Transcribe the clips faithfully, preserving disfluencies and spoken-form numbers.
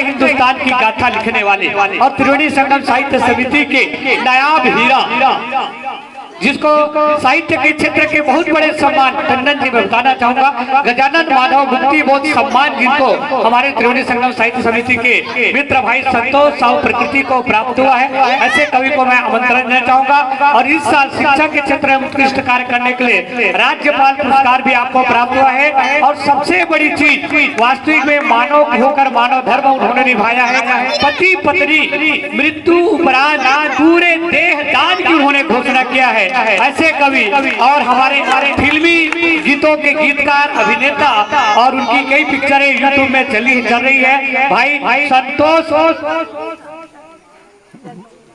हिंदुस्तान की गाथा लिखने वाले और त्रिवेणी संगम साहित्य समिति के नायाब हीरा, जिसको साहित्य के क्षेत्र के बहुत बड़े सम्मान, टंडन जी, मैं बताना चाहूंगा, गजानन माधव मुक्ति बोध सम्मान जिनको हमारे त्रिवेणी संगम साहित्य समिति के मित्र भाई संतोष साहू प्रकृति को प्राप्त हुआ है, ऐसे कवि को मैं आमंत्रण देना चाहूंगा। और इस साल शिक्षा के क्षेत्र में उत्कृष्ट कार्य करने के लिए राज्यपाल पुरस्कार भी आपको प्राप्त हुआ है। और सबसे बड़ी चीज, वास्तविक में मानव होकर मानव धर्म उन्होंने निभाया है। पति पत्नी मृत्यु उपरांत पूरे देह दान की उन्होंने घोषणा किया है। ऐसे कवि और हमारे, हमारे फिल्मी गीतों के गीतकार, अभिनेता, और उनकी कई पिक्चरें YouTube में चली, चल रही है। भाई, भाई संतोष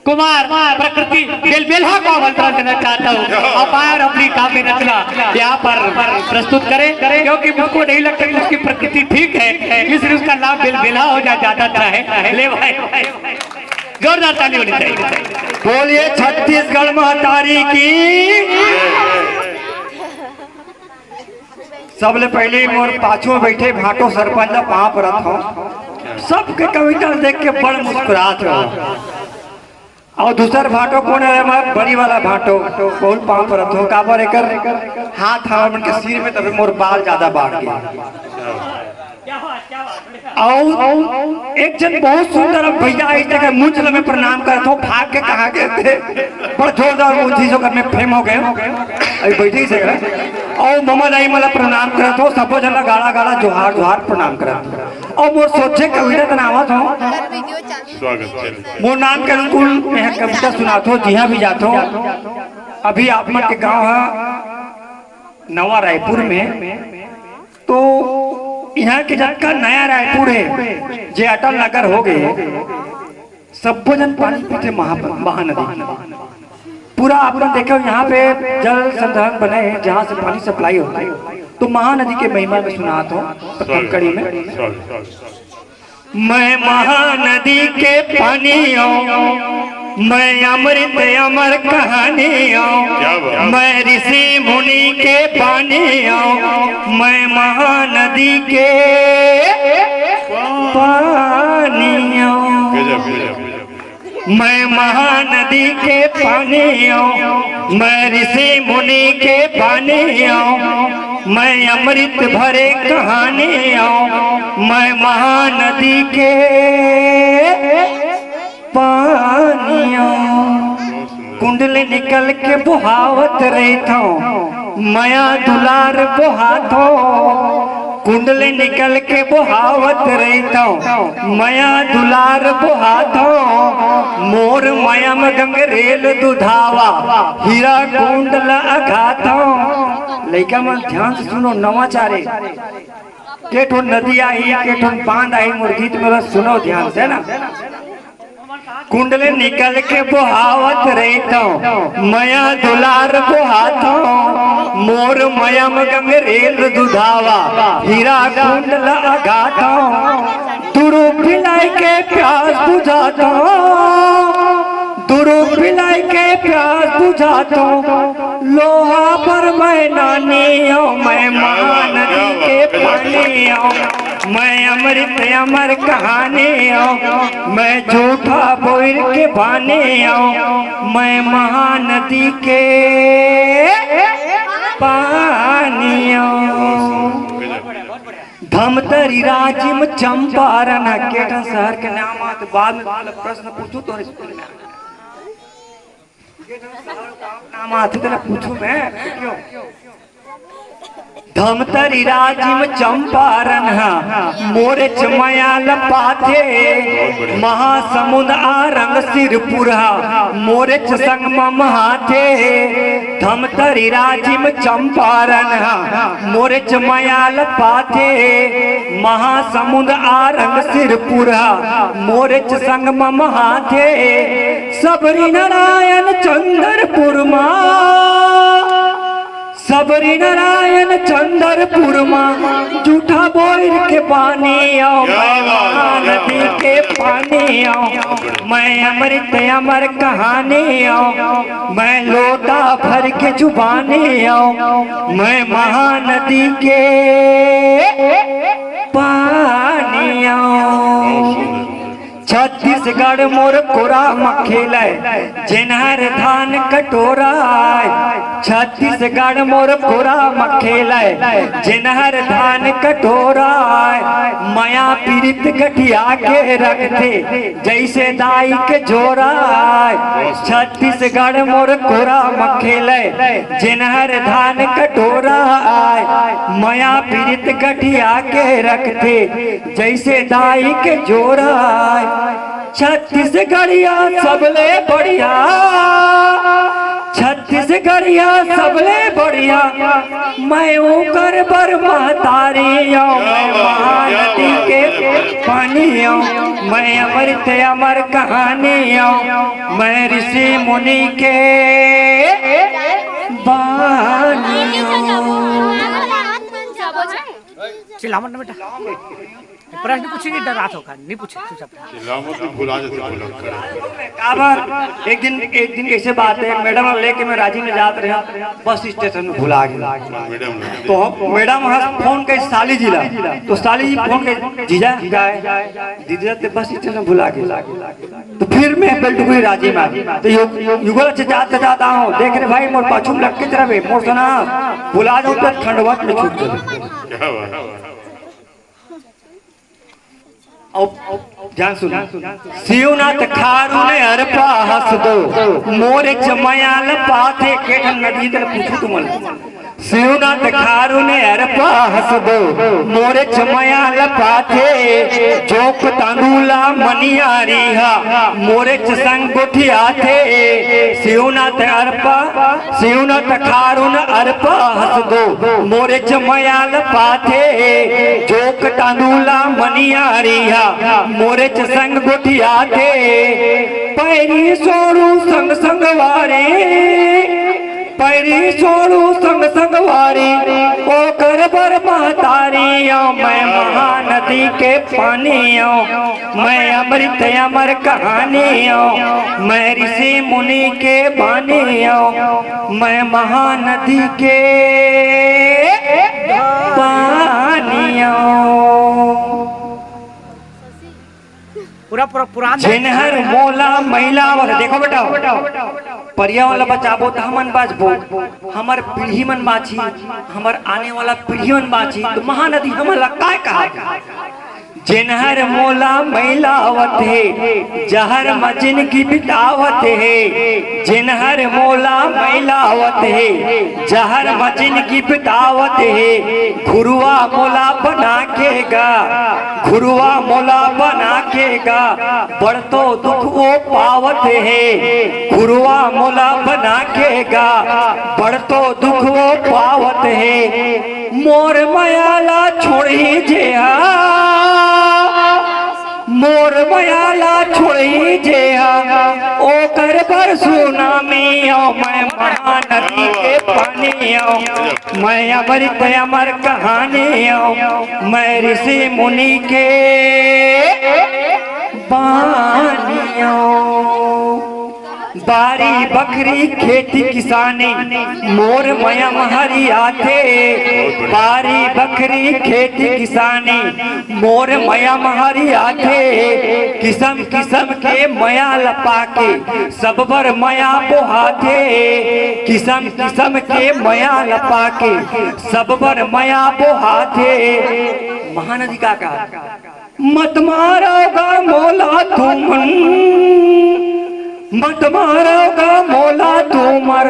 कुमार प्रकृति बेलबेलहा को आमंत्रण देना चाहता हूँ। आप आए और अपनी काव्य रचना यहाँ पर प्रस्तुत करें, क्योंकि मुझको नहीं लगता कि उसकी प्रकृति ठीक है, इसलिए उसका नाम बेलबेलहा हो जाए, ज्यादा अच्छा है। ले भाई, जोरदार ताली होनी चाहिए। बोलिए छत्तीसगढ़ महतारी की। सबले पहले मोर पाछू में बैठे भाटो सरपंच ला पाँव परत हूँ। सबके कविता देख के बड़ मुस्कुरात हो। और दूसर भाटो कोन है? हमार बड़ी वाला भाटो, बहुत पाँव परत हूँ। काबर एकर हाथ हवा मन के सिर में, तभी मोर बाल ज्यादा बाढ़ गए। और एक जन बहुत सुंदर भैया आई जगह मुंह चला मैं प्रणाम करत हूँ, भाग के कहाँ गए थे, बड़ा जोरदार मुंह थी जो मैं फेम हो गए। अभी बैठे ही से और ममा दाई मला प्रणाम करत हो, सबो जन ला गाड़ा गाड़ा जोहार जोहार प्रणाम करत हो। और मोर सोचे कविता तनावत हो, स्वागत है। मोर नाम के अनुकूल मैं कविता सुनात हो, जिहाँ भी जात हो। अभी आप मन के गाँव है नवा रायपुर में, तो यहाँ के जतका नया रायपुर है, जे अटल नगर हो गए, सब्बो जन पानी पीथे महा-, महानदी। पूरा आप मन देखो, यहाँ पे जल संधारण बने हैं, जहाँ से पानी सप्लाई होता है, तो महानदी के महिमा में सुनात हो प्रथम कड़ी में। मैं महानदी के पानी आऊं, मैं अमृत अमर कहानी आऊं, क्या बात। मैं ऋषि मुनि के पानी आऊं, मैं महानदी के पानी आऊं। गजब, गजब, गजब। मैं महानदी के पानी आऊं, मैं ऋषि मुनि के पानी आऊं, मैं अमृत भरे कहानी आऊं, मैं महानदी के पानी आऊं। कुंडल निकल के बोहावत रहता हूं, मया दुलार बोहात हो। कुंडल निकल के बोहावत रहता हूं, मया दुलार बोहात हो। मोर मयम गंगरेल दुधावा, हीरा कुंडल अघात हो। लइका मन ध्यान से सुनो, नवाचारे के ठो नदी आही, के ठो बांध आही, मोर गीत में बस सुनो ध्यान से ना। कुंडल निकल के बोहावत रहितों, मया दुलार बोहातों, मोर मयम गंगरेल दुधावा, हीरा कुंडल अगातों। दुरु पिलाई के प्यास बुझातों, दुरु पिलाई के प्यास बुझातों, लोहा पर मैं नानी आऊं, मैं महानदी के पानी आऊं, मैं अमृत अमर कहानी आऊं, मैं झूठा बोल के बानी आऊं, मैं महानदी के पानी आऊं। धमतरी राजिम चंपारण, के ठन शहर के नाम आत, बाद में प्रश्न पूछू तो स्कूल में। नाम आथे तेला पूछू मैं, क्यों? धमतरी राजिम चंपारण हा, मोरेच मयाल पाथे, महासमुंद आरंग सिरपुर हा, मोरेच संग मम हाथे। धमतरी राजिम चंपारण हा, मोरेच मयाल पाथे, महासमुंद आरंग सिरपुर हा, मोरेच संग मम हाथे। सबरी नारायण चंद्रपुर मा, सबरी नारायण चंद्रपुर मा, झूठा बोल के पानी आऊं, क्या मैं बात, क्या महानदी बात। के पानी आऊं, मैं अमृत अमर कहानी आऊं, मैं लोटा भर के जुबानी आऊं, मैं महानदी के पानी आऊं। छत्तीसगढ़ मोर कोरा म खेलय, जेनहर धान कटोरा आय। छत्तीसगढ़ मोर कोरा म खेलय, जेनहर धान कटोरा आय। मया पीरित गठिया के रखथे, जइसे दाई के जोरा आय। छत्तीसगढ़ मोर कोरा म खेलय, जेनहर धान कटोरा आय। मया पीरित गठिया के रखथे, जइसे दाई के जोरा आय। छत्तीसगढ़िया सबले बढ़िया, छत्तीसगढ़िया सबले बढ़िया, मैं ओकर बर महतारी अँव, मैं महानदी के पानी अँव, मैं अमृत अमर कहानी अँव, मैं ऋषि मुनि के बानी अँव। चिल्ला मत ना बेटा। प्रश्न पूछेंगे, डरात हो का? नहीं पूछे, चुपचाप रहो। चिल्ला मत, भुला जाते भुला कर। काबर एक दिन, एक दिन कइसे बात हे, मैडम ला लेके मैं राजी में जात रहेंव, बस स्टेशन में भुला गेंव। मैडम ने तो हम, मैडम ह फोन करिस साली जी ला, तो साली जी फोन करिस, जीजा काय? दीदी ला ते बस स्टेशन में भुला गेंव। तो फिर मैं बेल्टुकरी राजी में आ गेंव। तो यु-, युगल चचात चचात आँव, देख रे भाई, मोर पाछू में लग के चलाबे, मोर सना भुला जाँव त खंडवा में छूट जाबे। क्या बात है? अब ध्यान सुन, शिवनाथ खारू ने अरपा हँस दो, मोरे चमयाल पाथे, के ठन नदी तल पूछू तुमन। शिवनाथ खारू ने अरपा हँस दो, मोरे चमयाल पाथे, जोक तांदूला मनियारी हा, मोरे च संग गोठियाथे। शिवनाथ अरपा, शिवनाथ खारून अरपा हँस दो, मोरे चमयाल पाथे, जोक तांदूला मनियारी हा, मोरे च संग गोठियाथे। पैरी सोड़ू संग संगवारी, पैरी सोड़ू संग संगवारी, ओकर बर महतारी अँव, मैं महानदी के पानी अँव, मैं अमृत अमर कहानी अँव, मैं ऋषि मुनि के बानी अँव, मैं महानदी के पानी अँव। पूरा पूरा पुरान जेनहर मोला मैला आवत, देखो बेटा, पर्यावरण ला बचाबो त हमन बाँचबो, हमर पीढ़ी मन बाँची, हमर आने वाला पीढ़ी मन बाँची, तो महानदी हमन ला काय कहा? जेनहर मोला मैला आवत हे, जहर म जिनगी बितावत हे। जेनहर मोला मैला आवत हे, जहर म जिनगी बितावत हे। घुरुवा मोला बना के गा, घुरुवा मोला बना के गा, बड़ तो दुख वो पावत हे। घुरुवा मोला बना के गा, बड़ तो दुख वो पावत हे। मोर मया ला छोड़ही जे हा, मोर मया ला छोड़ही जे हा, ओकर बर सुनामी अँव, मैं महानदी के पानी अँव, मैं अमृत अमर कहानी अँव, मैं ऋषि मुनि के बानी अँव। बारी बखरी खेती किसानी, मोर मया म हरियाथे। बारी बखरी खेती किसानी, मोर मया म हरियाथे। किसम किसम के मया ल पाके, सब बर मया बोहाथे। किसम किसम के मया ल पाके, सब बर मया बोहाथे। महानदी का कहा? मत मारव गा मोला तुमन, मत मारव गा मोला तुमन,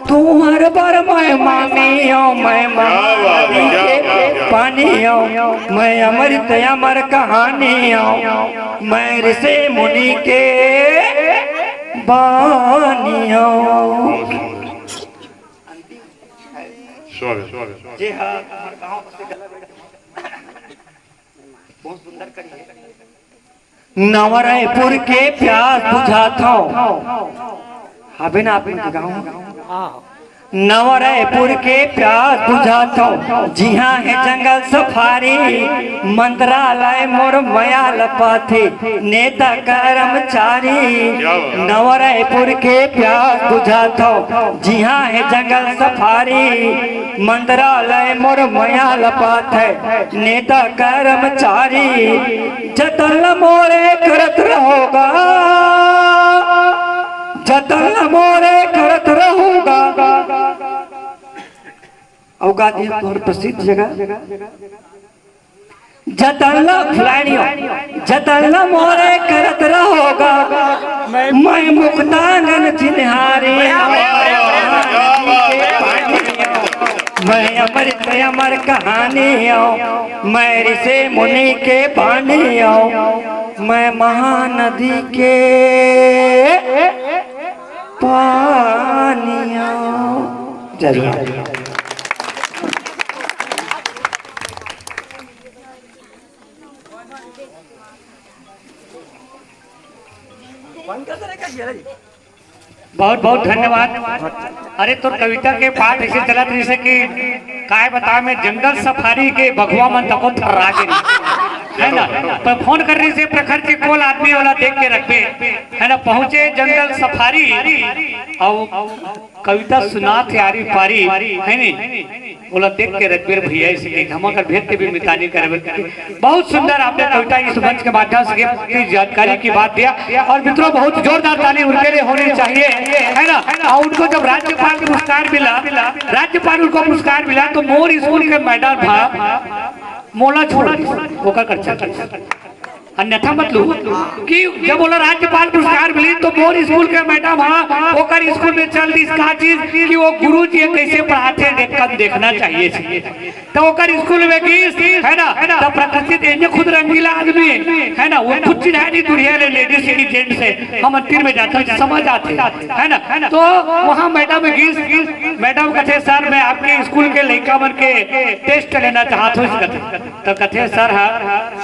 तुँहर बर मैं मामी अँव, मैं महानदी के पानी अँव, मैं अमृत अमर कहानी अँव, मैं ऋषि मुनि के बानी अँव। स्वागत, स्वागत। जे हा हमर गाँव से गला बैठे। बहुत सुंदर करी हे। नवा रायपुर के प्यास बुझात हँव। हाबे ना आप मन के गाँव? हाँ। नवा रायपुर के प्यास बुझाथव, जिहाँ हे जंगल सफारी, मंत्रालय मोर मया ल पाथे, नेता कर्मचारी। क्या बात। नवा रायपुर के प्यास बुझाथव, जिहाँ हे जंगल सफारी, मंत्रालय मोर मया ल पाथे, नेता कर्मचारी। जतन ल मोरे करत रहोगा, जतन ल मोरे करत रहोगा। अउ का दिया तोर प्रसिद्ध जगह। जतन ल फुलानियो, जतन ल मोरे करत रहोगा। मैं मुक्तांगन चिन्हारी, मैं अमृत अमर कहानी हूँ, मैं ऋषि मुनि के पानी हूँ, मैं महानदी के पानी हूँ। जय जोहार। बहुत बहुत धन्यवाद। अरे, तोर कविता के पाठ ऐसे चलत रहिसे कि काय बता, मैं जंगल सफारी के बघवा मन तको थर्रा गे रहिसे, है ना? पर फोन करे रहिसे प्रखर के कोन आदमी, ओला देख के रखबे, है ना? पहुंचे जंगल सफारी, अउ कविता सुनाथे आरी पारी, है नी? ओला देख के रघुवीर भैया इसे कही, हम अगर भेद के भी मितानी करबे। बहुत सुंदर आपने कविता इस मंच के माध्यम से ये जानकारी की बात दिया। और मित्रों, बहुत जोरदार ताली उनके लिए होनी चाहिए, है ना? और उनको जब राज्यपाल पुरस्कार मिला, राज्यपाल उनको पुरस्कार मिला, तो मोर स्कूल के मैडम था, मोला छोड़ दिस, ओकर कर चल दिस। अन्यथा मत लू कि जब ओला राज्यपाल पुरस्कार मिली तो मोर स्कूल के मैडम हा ओकर स्कूल में चल दिस का चीज कि वो गुरु जी कैसे पढ़ाथे, देख कर देखना चाहिए। तो ओकर स्कूल में गिस, है ना? तो प्रकृति देख, ये खुद रंगीला आदमी है, है ना? वो खुद चिढ़ाए नहीं दुनिया ले, लेडीज से कि जेंट्स से, हम अंतिर में जाते हैं, समझ आते हैं, है ना? तो वहाँ मैडम गिस, मैडम कथे, "सर, मैं आपके स्कूल के लइका मन के टेस्ट लेना चाहत हूँ," इस कथे। तो कथे, "सर, हाँ,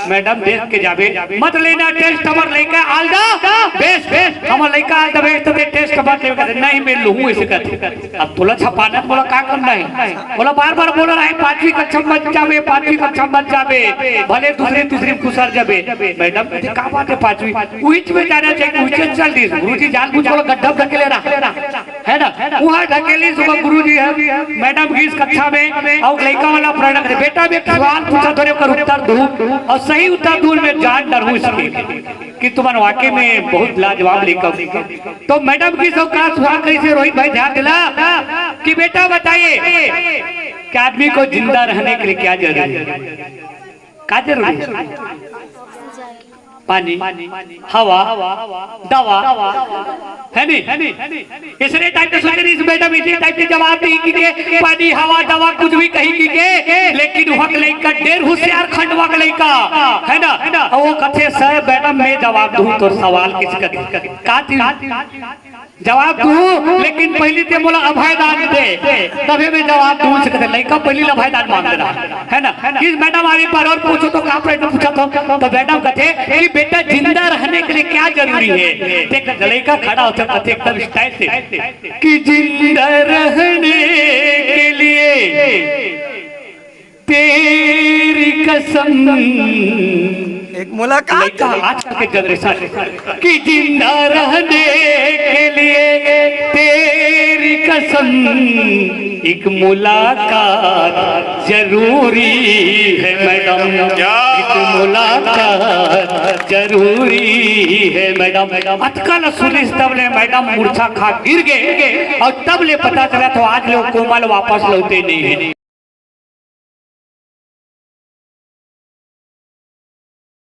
मैडम देख के जाबे, मत लेना टेस्ट, हमर लइका आल दा बेस, बेस, हमर लइका आल दा बेस, तो टेस्ट मत लेबे," कथे, "नहीं, मैं लूहूँ," इसे कथे। अब तोला छपाना, तोला का करना है? बोला, "बार बार बोला रहा है, पांचवी कक्षा मत जाबे, पांचवी कक्षा मत जाबे, भले दूसरी तीसरी में घुसर जाबे।" मैडम कथे, "का बात है पांचवी?" उहिच में जाना चाहिए, उहिच में चल दिस। गुरुजी जानबूझ के गड्ढा में ढकेले रहा, है ना? वहाँ ढकेलिस, ओकर गुरुजी है, मैडम गिस कक्षा में, अउ लइका वाला प्रश्न करे, "बेटा, मैं एक सवाल पूछत हूँ, ओकर उत्तर दू, अउ सही उत्तर दू, मैं जान डरहूँ इसके कि तुमन वाकई में बहुत लाजवाब लइका हो।" तो मैडम गिस अउ का सवाल करिस हे, रोहित भाई ध्यान दिला कि, "बेटा बताइए कि आदमी को जिंदा रहने के लिए क्या जरूरी है?" का जरूरी है? पानी, हवा, दवा, है नी? इसने टाइप के सोचे, इस मैडम इसी टाइप के जवाब दी कि के पानी, हवा, दवा कुछ भी कही कि के, लेकिन वहाँ के लइका ढेर होशियार खंडवा के लइका, है ना? और वो कथे, "सर, मैडम, मैं जवाब दूँ तो सवाल किस कथे?" का थी? जवाब दूँ, लेकिन पहली ते मोला अभय दान दे, तभे मैं जवाब दूँ, इसे कथे। लइका पहली ले अभय दान मांग रहा, है ना? कि मैडम, आप एक बार और पूछो तो का प्रश्न पूछा था? तो मैडम कथे कि बेटा, जिंदा रहने के लिए क्या जरूरी है? देख, लइका खड़ा होथे, कथे एकदम स्टाइल से कि जिंदा रहने के लिए तेरी कसम। एक मुलाकात लइका है। आजकल के जनरेशन कि जिंदा रहने के लिए तेरी कसम, एक मुलाकात जरूरी है मैडम, क्या एक बात। मुलाकात जरूरी है मैडम। अतका ल सुनिस तब ले मैडम मूर्छा खा गिर गे, अउ तब ले पता चला तो आज ले कोमल वापस लौटे नहीं है।